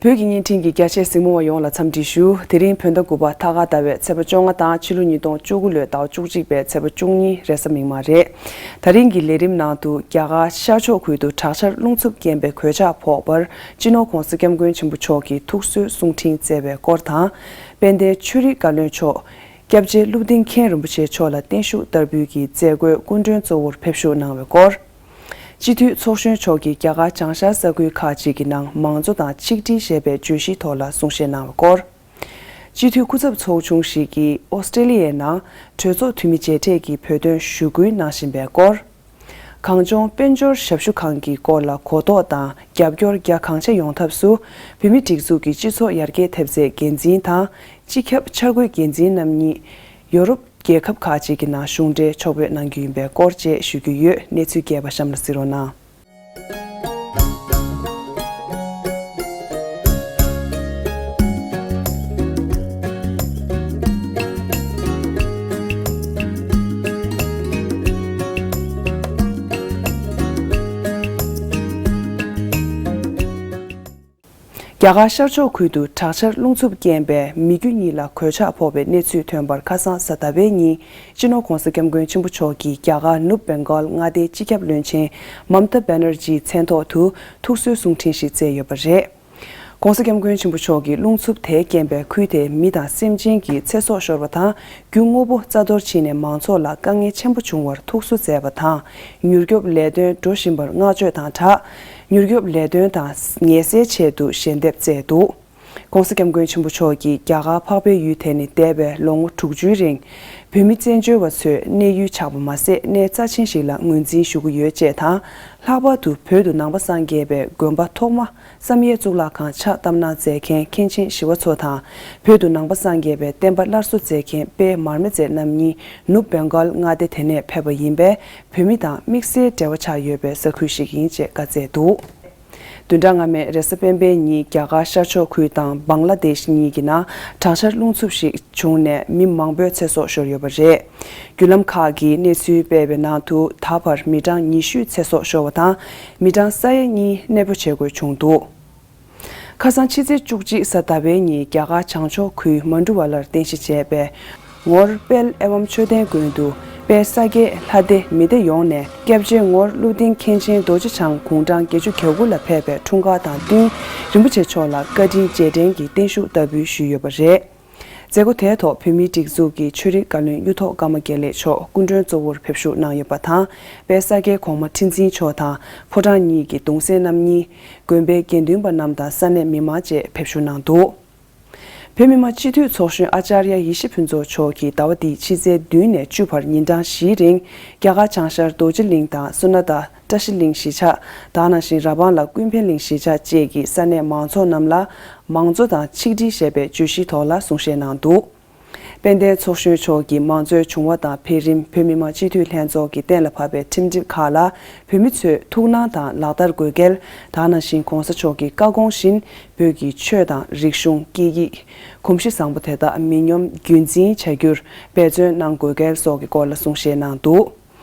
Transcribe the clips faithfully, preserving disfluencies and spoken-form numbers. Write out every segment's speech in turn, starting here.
བོད་ཀྱི་བརྙན་འཕྲིན་གྱི་རྒྱ་ཆེའི་གཟིགས་མོ་བ་ཡོངས་ལ་འཚམས་འདྲི་ཞུ། དེ་རིང་བོད་ཟླ་དགུ་པ་ཐ་སྐར་ཟླ་བའི་ཚེས་པ་བཅོ་ལྔ་དང་ཕྱི་ལོ་ཉིས་སྟོང་བཅུ་དགུ་ལོའི་ཟླ་བ་བཅུ་གཅིག་པའི་ཚེས་པ་བཅུ་གཉིས་རེས་གཟའ་མིག་དམར་རེད། ད་རིང་གི་ལས་རིམ་ནང་དུ་རྒྱ་གར་ཤར་ཕྱོགས་ཁུལ་དུ་དྲག་ཆར་རླུང་འཚུབ་རྐྱེན་པས་གོད་ཆག་ཕོག་པར་སྤྱི་ནོར་༧གོང་ས་༧སྐྱབས་མགོན་ཆེན་པོ་མཆོག་གིས་ཐུགས་གསོའི་གསུང་འཕྲིན་བསྩལ་བའི་སྐོར་དང་། དཔལ་ལྡན་ཆོས་རིག་བཀའ་བློན་མཆོག་སྐྱབས་རྗེ་ཀླུ་ལྡིང་མཁན་རིན་པོ་ཆེ་མཆོག་ལ་བརྟན་བཞུགས་བསྟར་འབུལ་གྱི་མཛད་སྒོའི་སྐུ་མགྲོན་གཙོ་བོར་ཕེབས་བཞུགས་གནང་བའི་སྐོར། སྤྱི་འཐུས་ཚོགས་གཞོན་མཆོག་གིས་རྒྱ་གར་བྱང་ཤར་ས་ཁུལ་ཁག་ཅིག་གི་ནང་མང་གཙོ་དང་ཆིག་སྒྲིལ་ཞེས་པའི་བརྗོད་གཞིའི་ཐོག་ལ་གསུང་བཤད་གནང་བའི་སྐོར། སྤྱི་འཐུས་སྐུ་ཚབ་ཚོགས་ཆུང་ཞིག་གིས་ཨོ་སི་ཀྲེ་ལི་ཡའི་ནང་གྲོས་ཚོགས་འཐུས་མི་མཇལ་འཕྲད་ཀྱིས་བོད་དོན་ཞུ་སྐུལ་གནང་བཞིན་པའི་སྐོར། གངས་ལྗོངས་དཔལ་འབྱོར་ཞབས་ཞུ་ཁང་གི་སྐོར་ལ་གོ་རྟོགས་དང་རྒྱབ་སྐྱོར་རྒྱ་གང་ཆེ་ཡོང་ཐབས་སུ་བོད་མིའི་སྒྲིག་འཛུགས་ཀྱི་སྤྱི་ཚོགས་ཡར་རྒྱས་ཐེབས་རྩའི་འགན་འཛིན་དང་། སྤྱི་ཁྱབ་འཆར་འགོད་འགན་འཛིན་རྣམ་གཉིས་ཡོ་རོབ་རྒྱལ་ཁབ་ཁག་ཅིག་གི་ནང་གཞུང་འབྲེལ་ཕྱོགས་བསྐྱོད་གནང་རྒྱུ་ཡིན་པའི་སྐོར་བཅས་ཞུ་རྒྱུ་ཡོད། གནས་ཚུལ་རྒྱས་པ་གཤམ་ལ་གཟིགས་རོགས་གནང་། རྒྱ་གར་ཤར་ཕྱོགས་ཁུལ་དུ་དྲག་ཆར་རླུང་འཚུབ་རྐྱེན་པས་མི་རྒྱུ་གཉིས་ལ་གོད་ཆག་ཕོག་པའི་གནས་ཚུལ་ཐོན་པར་ཁ་སང་གཟའ་ཟླ་བའི་ཉིན་སྤྱི་ནོར་༧གོང་ས་༧སྐྱབས་མགོན་ཆེན་པོ་མཆོག་གིས་རྒྱ་གར་ནུབ་བེང་གཱལ་མངའ་སྡེའི་སྤྱི་ཁྱབ་བློན་ཆེན་མམ་ཏཱ་བྷེ་ནར་ཇིའི་མཚན་ཐོག་ཏུ་ཐུགས་གསོའི་གསུང་འཕྲིན་ཞིག་བསྩལ་ཡོད་པ་རེད། ༧གོང་ས་༧སྐྱབས་མགོན་ཆེན་པོ་མཆོག་གིས་རླུང་འཚུབ་དེའི་རྐྱེན་པས་ཁུལ་དེའི་མི་དང་སེམས་ཅན་གྱི་ཚེ་སྲོག་ཤོར་བ་དང་རྒྱུ་དངོས་པོ་རྩ་གཏོར་ཕྱིན་ནས་མང་ཚོགས་ལ་དཀའ་ངལ་ཆེན་པོ་བྱུང་བར་ཐུགས་གསོ་མཛད་པ་དང་། མྱུར་སྐྱོབ་ལས་དོན་འགྲོ་བཞིན་པར་བསྔགས་བརྗོད་དང་སྦྲགས། མྱུར་སྐྱོབ་ལས་དོན་དང་ངལ་སེལ་ཆེད་དུ་ཞལ་འདེབས་བསྩལ་འདུག ༸གོང་ས་༸སྐྱབས་མགོན་ཆེན་པོ་མཆོག་གིས་རྒྱ་གར་འཕགས་པའི་ཡུལ་དེ་ནི་འདས་པའི་ལོ་ངོ་དྲུག་ཅུའི་རིང་། བོད་མི་བཙན་བྱོལ་བ་ཚོའི་གནས་ཡུལ་ཆགས་པ་མ་ཟད་གནས་རྩ་ཆེན་ཞིག་ལ་ངོས་འཛིན་ཞུ་གི་ཡོད་ཅེས་དང་། ལྷག་པར་དུ་བོད་དུ་ནང་པ་སངས་རྒྱས་པའི་དགོན་པ་ཐོག་མ་བསམ་ཡས་གཙུག་ལག་ཁང་ཕྱག་བཏབ་གནང་མཛད་མཁན་མཁན་ཆེན་ཞི་བ་འཚོ་དང་། བོད་དུ་ནང་པ་སངས་རྒྱས་པའི་བསྟན་པ་སླར་གསོ་མཛད་མཁན་དཔལ་མར་མེ་མཛད་རྣམ་གཉིས་ནུབ་བེང་གཱལ་མངའ་སྡེ་དེ་ནས་ཕེབས་པ་ཡིན་པས། བོད་མི་དང་དམིགས་བསལ་འབྲེལ་བ་ཆགས་ཡོད་པའི་ས་ཁུལ་ཞིག་ཡིན་ཅེས་བཀའ་སྩལ་འདུག་བདུན་ཕྲག་སྔ་མའི་རེས་གཟའ་སྤེན་པའི་ཉིན་རྒྱ་གར་ཤར་ཕྱོགས་ཁུལ་དང་བང་ལ་དེཤ་གཉིས་ཀྱི་ནང་དྲག་ཆར་རླུང་འཚུབ་ཞིག་བྱུང་ནས་མི་མང་པོའི་ཚེ་སྲོག་ཤོར་ཡོད་པ་རེད། བརྒྱུད་ལམ་ཁག་གིས་གནས་ཚུལ་སྤེལ་བའི་ནང་དུ་ད་བར་མི་གྲངས་ཉི་ཤུས་ཚེ་སྲོག་ཤོར་བ་དང་མི་གྲངས་ས་ཡ་གཉིས་གནས་སྤོ་བྱེད་དགོས་བྱུང་འདུག་ཁ་སང་ཕྱི་ཚེས་བཅུ་གཅིག་གཟའ་ཟླ་བའི་ཉིན་རྒྱ་གར་བྱང་ཕྱོགས་ཁུལ་མན་ཌུ་ཝ་ལར་རྟེན་གཞི་བྱས་པའི་ངོར་དཔལ་ཨེ་ཝཾ་མཆོད་རྟེན་དགོན་དུ་དཔལ་ས་སྐྱའི་ལྷ་སྡེ་མི་སྡེ་ཡོངས་ནས་སྐྱབས་རྗེ་ངོར་ཀླུ་ལྡིང་མཁན་ཆེན་རྡོ་རྗེ་འཆང་དགུང་གྲངས་བརྒྱད་ཅུ་གྱ་དགུ་ལ་ཕེབས་པའི་འཁྲུངས་སྐར་དང་བསྟུན་རིན་པོ་ཆེ་མཆོག་ལ་བཀའ་དྲིན་རྗེས་དྲན་གྱི་བརྟན་བཞུགས་བསྟར་འབུལ་ཞུས་ཡོད་པ་རེད། མཛད་སྒོ་དེའི་ཐོག་བོད་མིའི་སྒྲིག་འཛུགས་ཀྱི་ཆོས་རིག་བཀའ་བློན་གཡུ་ཐོག་ཀརྨ་དགེ་ལེགས་མཆོག་སྐུ་མགྲོན་གཙོ་བོར་ཕེབས་བཞུགས་གནང་ཡོད་པ་དང་། དཔལ་ས་སྐྱའི་གོང་མ་ཁྲི་འཛིན་མཆོག་དང་ཕོ་བྲང་གཉིས་ཀྱི་གདུང་སྲས་རྣམ་གཉིས། དགོན་པའི་དགེ་འདུན་པ་རྣམས་དང་ས་གནས་མི་མང་བཅས་ཕེབས་བཞུགས་གནང་འདུག་བོད་མི་མང་སྤྱི་འཐུས་ཚོགས་གཞོན་ཨ་ཅར་ཡ་ཡེ་ཤེས་ཕུན་ཚོགས་མཆོག་གིས་ཟླ་བ་འདིའི་ཕྱི་ཚེས་བདུན་ནས་བཅུ་བར་ཉིན་གྲངས་བཞིའི་རིང་རྒྱ་གར་བྱང་ཤར་རྡོ་རྗེ་གླིང་དང་སོ་ན་ད་བཀྲ་ཤིས་གླིང་གཞིས་ཆགས། དེ་ནང་བཞིན་ར་སྦང་ལ་ཀུན་ཕན་གླིང་གཞིས་ཆགས་བཅས་ཀྱི་ས་གནས་མང་ཚོགས་རྣམས་ལ་མང་གཙོ་དང་ཆིག་སྒྲིལ་ཞེས་པའི་བརྗོད་གཞིའི་ཐོག་ལ་གསུང་བཤད་གནང་འདུག་དཔལ་ལྡན་ཚོགས་གཞོན་མཆོག་གིས་མང་གཙོའི་བྱུང་བ་དང་འཕེལ་རིམ། བོད་མི་མང་སྤྱི་འཐུས་ལྷན་ཚོགས་ཀྱིས་གཏན་ལ་ཕབ་པའི་ཁྲིམས་སྒྲིག་ཁག་ལ་བོད་མི་ཚོས་ཐུགས་སྣང་དང་ལག་བསྟར་དགོས་གལ། དེ་ནང་བཞིན་གོང་ས་མཆོག་གི་བཀའ་དགོངས་བཞིན་བོད་ཀྱི་ཆོས་དང་རིག་གཞུང་། སྐད་ཡིག། གོམས་གཤིས་བཟང་པོ་དེ་དག་མི་ཉམས་རྒྱུན་འཛིན་བྱ་རྒྱུར་འབད་བརྩོན་གནང་དགོས་གལ་སོགས་ཀྱི་སྐོར་ལ་གསུང་བཤད་གནང་འདུག་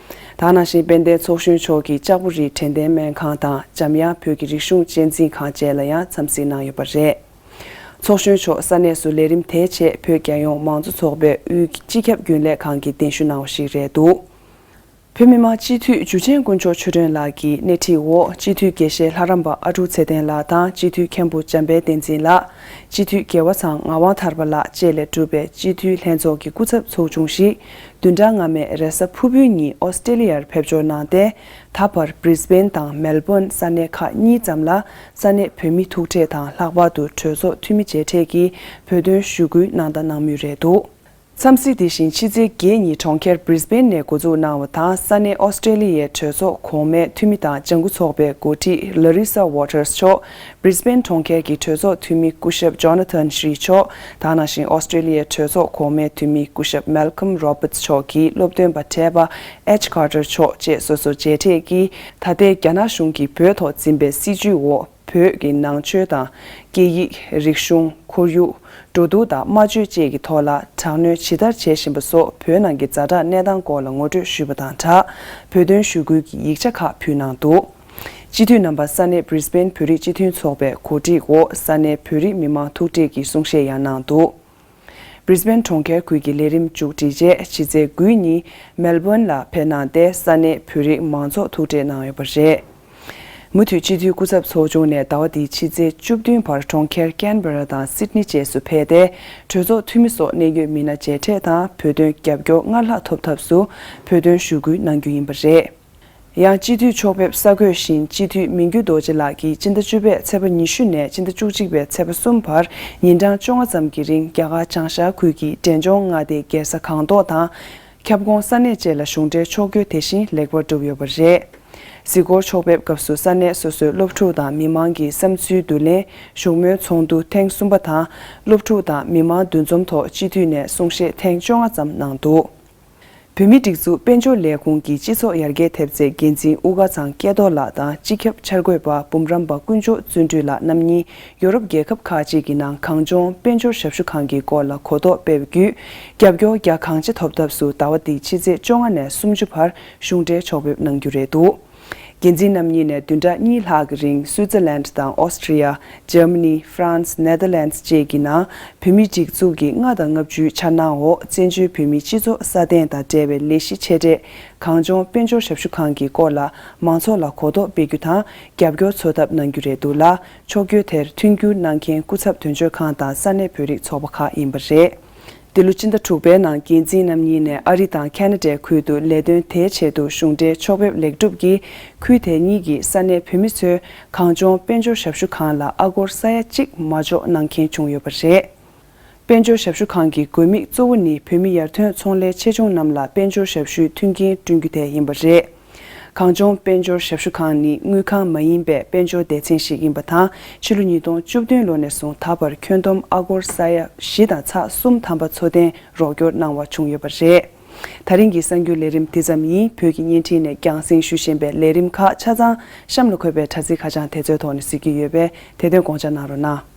དེ་ནང་བཞིན་དཔལ་ལྡན་ཚོགས་གཞོན་མཆོག་གིས་ལྕགས་པོ་རིའི་དྲན་རྟེན་སྨན་ཁང་དང་འཇམ་དབྱངས་བོད་ཀྱི་རིག་གཞུང་གཅེས་འཛིན་ཁང་བཅས་ལ་ཡང་འཚམས་གཟིགས་གནང་ཡོད་པ་རེད། ཚོགས་གཞོན་མཆོག་ས་གནས་སུ་ལས་རིམ་དེའི་ཆེད་བོད་རྒྱལ་ཡོངས་མང་གཙོ་ཚོགས་པའི་དབུས་སྤྱི་ཁྱབ་རྒྱུན་ལས་ཁང་གི་གདན་ཞུ་གནང་བ་ཞིག་རེད་འདུག་བོད་མི་མང་སྤྱི་འཐུས་འཇུ་ཆེན་དཀོན་མཆོག་ཆོས་སྒྲོན་ལགས་ཀྱིས་སྣེ་ཁྲིད་འོག་སྤྱི་འཐུས་དགེ་བཤེས་ལྷ་རམས་པ་ཨ་ཀྲུག་ཚེ་བརྟན་ལགས་དང་སྤྱི་འཐུས་མཁན་པོ་འཇམ་དཔལ་བསྟན་འཛིན་ལགས། སྤྱི་འཐུས་རྒྱལ་བ་ཚང་ངག་དབང་ཐར་པ་ལགས་བཅས་ལས་གྲུབ་པའི་སྤྱི་འཐུས་ལྷན་ཚོགས་ཀྱི་སྐུ་ཚབ་ཚོགས་ཆུང་ཞིག་བདུན་ཕྲག་སྔ་མའི་རེས་གཟའ་ཕུར་བུའི་ཉིན་ཨོ་སི་ཀྲེ་ལི་ཡར་ཕེབས་འབྱོར་གནང་སྟེ། ད་བར་བྷི་རི་སི་བྷེན་དང་མེལ་བྷོན་ས་གནས་ཁག་གཉིས་ཙམ་ལ་ས་གནས་བོད་མི་ཐུག་འཕྲད་དང་ལྷག་པར་དུ་གྲོས་ཚོགས་འཐུས་མི་མཇལ་འཕྲད་ཀྱིས་བོད་དོན་ཞུ་སྐུལ་གནང་དང་གནང་མུས་རེད་འདུག་འཚམས་གཟིགས་འདི་བཞིན་ཕྱི་ཚེས་བརྒྱད་ཉིན་གྲོང་ཁྱེར་བྷི་རི་སི་བྷེན་ནས་འགོ་འཛུགས་གནང་བ་དང་ས་གནས་ཨོ་སི་ཀྲེ་ལི་ཡའི་གྲོས་ཚོགས་གོང་མའི་འཐུས་མི་དང་ལྗང་ཁུ་ཚོགས་པའི་འགོ་ཁྲིད་ལ་རི་ས་ཝོ་ཊར་སི་མཆོག་བྷི་རི་སི་བྷེན་གྲོང་ཁྱེར་གྱི་གྲོས་ཚོགས་འཐུས་མི་སྐུ་ཞབས་ཇོ་ན་ཐན་ཤི་རི་མཆོག་དེ་ནང་བཞིན་ཨོ་སི་ཀྲེ་ལི་ཡའི་གྲོས་ཚོགས་གོང་མའི་འཐུས་མི་སྐུ་ཞབས་མེལ་ཁམ་རོ་བར་ཊི་མཆོག་གིས་སློབ་སྟོན་པ་བགྲེས་པ་ཨེཆ་ཀར་ཊར་མཆོག་བཅས་སོ་སོ་མཇལ་འཕྲད་ཀྱིས་ད་ལྟའི་རྒྱ་ནག་གཞུང་གིས་བོད་ཐོག་འཛིན་པའི་སྲིད་བྱུས་འོག་བོད་ཀྱི་ནང་ཆོས་དང་སྐད་ཡིག་རིག་གཞུང་ཁོར་ཡུག་འགྲོ་འདུག་དང་སྨྲ་བརྗོད་བཅས་ཀྱི་ཐོག་ལ་དྲག་གནོན་ཇི་ལྟར་བྱེད་བཞིན་པ་སོགས་བོད་ནང་གི་ཛ་དྲག་གནས་སྟངས་སྐོར་ལ་ངོ་སྤྲོད་ཞུས་པ་དང་སྦྲགས་བོད་དོན་ཞུ་སྐུལ་གྱི་ཡིག་ཆ་ཁག་ཕུལ་གནང་འདུག་སྤྱི་འཐུས་རྣམ་པ་ས་གནས་Brisbane་བོད་རིགས་སྤྱི་མཐུན་ཚོགས་པའི་གོ་སྒྲིག་འོག་ས་གནས་བོད་རིགས་མི་མང་ཐུག་འཕྲད་ཀྱིས་གསུང་བཤད་ཡང་གནང་འདུག Brisbane་གྲོང་ཁྱེར་ཁུལ་གྱི་ལས་རིམ་མཇུག་སྒྲིལ་རྗེས་ཕྱི་ཚེས་དགུ་ཉིན་Melbourne་ལ་ཕེབས་གནང་སྟེ་ས་གནས་བོད་རིགས་མང་ཚོགས་ཐུག་འཕྲད་གནང་ཡོད་པ་རེད། མུ་མཐུད་སྤྱི་འཐུས་སྐུ་ཚབ་ཚོགས་ཆུང་ནས་ཟླ་བ་འདིའི་ཕྱི་ཚེས་བཅུ་བདུན་བར་གྲོང་ཁྱེར་Canberra་དང་Sydney་བཅས་སུ་ཕེབས་ཏེ་གྲོས་ཚོགས་འཐུས་མི་སོགས་གནད་ཡོད་མི་སྣ་མཇལ་འཕྲད་དང་བོད་དོན་རྒྱབ་སྐྱོར་སྔར་ལྷག་ཐོབ་ཐབས་སུ་བོད་དོན་ཞུ་སྐུལ་གནང་རྒྱུ་ཡིན་པ་རེད། ཡང་སྤྱི་འཐུས་ཕྱོགས་ཕེབས་གསར་འགོད་བཞིན་སྤྱི་འཐུས་མི་འགྱུར་རྡོ་རྗེ་ལགས་ཀྱིས་སྤྱི་ཟླ་བཅུ་པའི་ཚེས་པ་ཉི་ཤུ་ནས་སྤྱི་ཟླ་བཅུ་གཅིག་པའི་ཚེས་པ་གསུམ་བར་ཉིན་གྲངས་བཅོ་ལྔ་ཙམ་གྱི་རིང་རྒྱ་གར་བྱང་ཤར་ཁུལ་གྱི་འབྲས་ལྗོངས་མངའ་སྡེའི་རྒྱལ་ས་སྒང་ཏོག་དང་ཁྱབ་ཁོངས་ས་གནས་བཅས་ལ་གཞུང་འབྲེལ་ཕྱོགས་བསྐྱོད་དེ་བཞིན་ལེགས་པར་གྲུབ་ཡོད་པ་རེད། གཟིགས་སྐོར་ཕྱོགས་ཕེབས་སྐབས་སུ་ས་གནས་སོ་སོའི་སློབ་ཕྲུག་དང་མི་མང་གི་བསམ་ཚུལ་བསྡུ་ལེན་བཞུགས་མོལ་ཚོགས་འདུ་ཐེངས་གསུམ་པ་དང་སློབ་ཕྲུག་དང་མི་མང་འདུ་འཛོམས་ཐོག་སྤྱི་འཐུས་ནས་གསུང་བཤད་ཐེངས་བཅོ་ལྔ་ཙམ་གནང་འདུག་བོད་མིའི་སྒྲིག་འཛུགས་དཔལ་འབྱོར་ལས་ཁུངས་ཀྱི་སྤྱི་ཚོགས་ཡར་རྒྱས་ཐེབས་རྩའི་འགན་འཛིན་དབུ་དཀར་ཚང་སྐལ་རྡོར་ལགས་དང་སྤྱི་ཁྱབ་འཆར་འགོད་པ་འབུམ་རམས་པ་དཀོན་མཆོག་བརྩོན་འགྲུས་ལགས་རྣམ་གཉིས་ཡོ་རོབ་རྒྱལ་ཁབ་ཁག་ཅིག་གི་ནང་གངས་ལྗོངས་དཔལ་འབྱོར་ཞབས་ཞུ་ཁང་གི་སྐོར་ལ་གོ་རྟོགས་སྤེལ་བ་བརྒྱུད། རྒྱབ་སྐྱོར་རྒྱ་གང་ཆེ་ཐོབ་ཐབས་སུ་ཟླ་བ་འདིའི་ཕྱི་ཚེས་བཅོ་ལྔ་ནས་སུམ་ཅུ་བར་གཞུང་འབྲེལ་ཕྱོགས་ཕེབས་གནང་རྒྱུ་རེད་འདུག་འགན་འཛིན་རྣམ་གཉིས་ནས་བདུན་ཕྲག་གཉིས་ལྷག་གི་རིང་Switzerland་དང་Austria། Germany། France། Netherlands་བཅས་ཀྱི་ནང་བོད་མིའི་སྒྲིག་འཛུགས་ཀྱི་ལྔ་དང་ལྔ་བཅུའི་འཆར་སྣང་འོག་བཙན་བྱོལ་བོད་མིའི་སྤྱི་ཚོགས་སྲ་བརྟན་དང་འབྲེལ་བའི་ལས་གཞི་ཆེ་གྲས་གངས་ལྗོངས་དཔལ་འབྱོར་ཞབས་ཞུ་ཁང་གི་སྐོར་ལ་མང་ཚོགས་ལ་གོ་རྟོགས་སྤེལ་རྒྱུ་དང་རྒྱབ་སྐྱོར་འཚོལ་ཐབས་གནང་རྒྱུ་རེད་འདུག་ལ། ཕྱོགས་བསྐྱོད་དེར་མཐུན་འགྱུར་གནང་མཁན་སྐུ་ཚབ་དོན་གཅོད་ཁང་དང་ས་གནས་བོད་རིགས་ཚོགས་པ་ཁག་ཡིན་པ་རེད། འདི་ལོ་སྤྱི་ཟླ་དྲུག་པའི་ནང་འགན་འཛིན་རྣམ་གཉིས་ནས་ཨ་རི་དང་ཁ་ན་ཌའི་ཁུལ་དུ་ལས་དོན་དེའི་ཆེད་དུ་གཞུང་འབྲེལ་ཕྱོགས་ཕེབས་ལེགས་གྲུབ་ཀྱིས་ཁུལ་དེ་གཉིས་ཀྱི་ས་གནས་བོད་མི་ཚོས་གངས་ལྗོངས་དཔལ་འབྱོར་ཞབས་ཞུ་ཁང་ལ་ཨ་སྒོར་ས་ཡ་གཅིག་མ་འཇོག་གནང་མཁན་བྱུང་ཡོད་པ་རེད། དཔལ་འབྱོར་ཞབས་ཞུ་ཁང་གི་དགོས་དམིགས་གཙོ་བོ་ནི་བོད་མི་ཡར་ཐོན་ཚོང་ལས་ཆེ་ཆུང་རྣམས་ལ་དཔལ་འབྱོར་ཞབས་ཞུའི་མཐུན་རྐྱེན་བསྐྲུན་རྒྱུ་དེ་ཡིན་པ་རེད། གངས་ལྗོངས་དཔལ་འབྱོར་ཞབས་ཞུ་ཁང་ནི་དངུལ་ཁང་མ་ཡིན་པའི་དཔལ་འབྱོར་སྡེ་ཚན་ཞིག་ཡིན་པ་དང་ཕྱི་ལོ་ཉིས་སྟོང་བཅུ་བདུན་ལོ་ནས་བཟུང་ད་བར་ཁྱོན་བསྡོམས་ཨ་སྒོར་ས་ཡ་བཞི་དང་ཚེག་གསུམ་ཐམ་པ་འཚོ་རྟེན་རོགས་སྐྱོར་གནང་བ་བྱུང་ཡོད་པ་རེད། ད་རིང་གི་གསར་འགྱུར་ལས་རིམ་འདི་ཙམ་ཡིན། བོད་ཀྱི་བརྙན་འཕྲིན་ནས་རྒྱང་སྲིང་ཞུ་བཞིན་པའི་ལས་རིམ་ཁག་ཆ་ཚང་གཤམ་ལ་འཁོད་པའི་དྲ་ཚིགས་ཁ་བྱང་དེ་ཚོའི་ཐོག་ནས་གཟིགས་ཀྱི་ཡོད་པས་དེ་དོན་དགོངས་འཇགས་གནང་རོགས་གནང་།